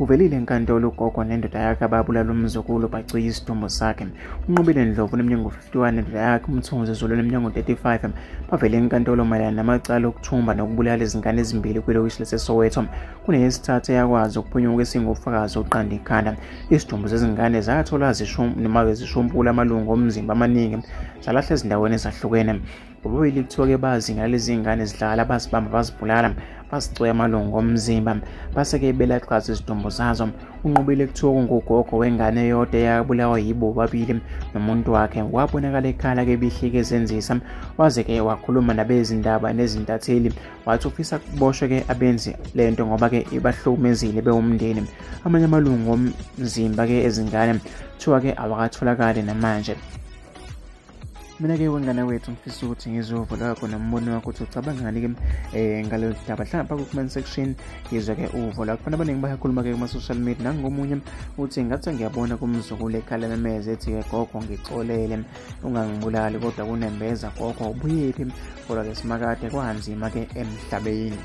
Uvelile enkantolo ugogo nendoda yakhe ababulala umzukulu baciya isidumbu sakhe. UNqobile Ndlovu oneminyaka engu-51 nendoda yakhe uMthunzi Zulu oneminyaka engu-35 bavele enkantolo mayelana namacala okuthumba nokubulala izingane ezimbili kwilokishi laseSoweto. Kuneyesithathu eyakwazi ukuphunyuka esingufakazi oqanda ikhanda. Isidumbu zezingane zatholwa noma zishumpula amalungu omzimba amaningi zalahla ezindaweni ezahlukene. Bobabili kuthiwa-ke bazingela lezi ngane zidlala bazibamba bazibulala bazicweya amalungu omzimba base-ke belaxaza izidumbu zazo. UNqobile kuthiwa kungugogo wengane eyodwa eyabulawa yibo bobabili nomuntu wakhe. Wabonakala ekhala-ke ebihlike ezenzisa, waze-ke wakhuluma nabezindaba nezintatheli wathi ufisa kuboshwe-ke abenzi lento ngoba-ke ibahlukumezile bewumndeni. Amanye amalungu omzimba-ke ezingane kuthiwa-ke awakatholakali namanje. Mina-ke wengane wethu ngifisa ukuthi ngizwe uvo lwakho nombono wakho ukuthi ucabangani-ke ngalolu daba. Hlala ku-comment section ngizwe-ke uvo lwakho. Abantu abaningi bayakhuluma-ke kuma-social media. Nangomunye uthi ngathi ngiyabona kumzukulu ekhala memeze ethi-ke gogo ngixolele ungangibulali kodwa kunembeza gogo ubuyephi, kodwa-ke simakade kwanzima-ke emhlabeni.